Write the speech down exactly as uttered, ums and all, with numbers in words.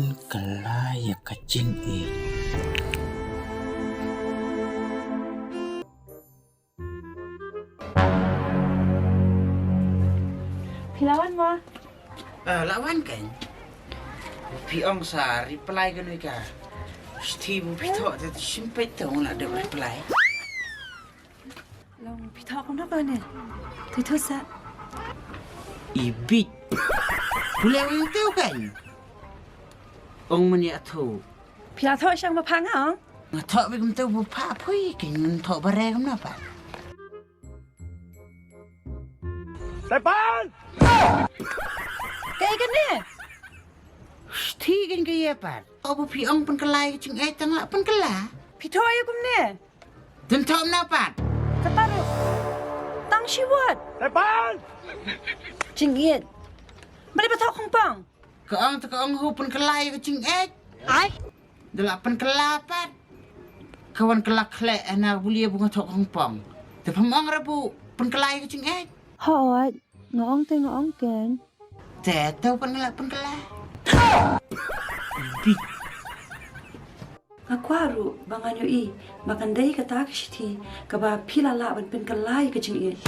Kylla ïa ka jingïeit. Phi la wan mo? Ah, la wan kan. Phi ong sa reply kano ka shithi ba phi thoh te, shim peit te, ong la dep reply. Long phi thoh kumno kane? Thui thui sa. I bit. Pule ong te kan. Ong mani athu. Phi la thoh shang ba pha nga ong? Nga thoh bik mynta ba pha phui, kin ngan thoh ba re kumno pat. Tepan! Kaei kane? Shithi kan kaei pat. O ba phi ong pynkylla ïa ka jingïeit, tang la pynkylla. Phi thoh ïa kumne? Tang thoh na pat. Kata ruh. Tang shi word. Tepan! Jingïeit. Balei ba thoh khongpong? Ka ong te ka ong hu pynkylla ïa ka jingïeit. Ai. Da la pynkylla pat. Ka wan kylla khleh hana ka bulia ba nga thoh khongpong. Te pham ong ra ba pynkylla ïa ka jingïeit. Hooid, nga ong te nga ong ken. Te to pynkylla, pynkylla. Bit. Nga kwah ruh ba ngan ïohi ba kan dei kata ka shithi kaba phi la lah ban pynkylla ïa ka jingïeit.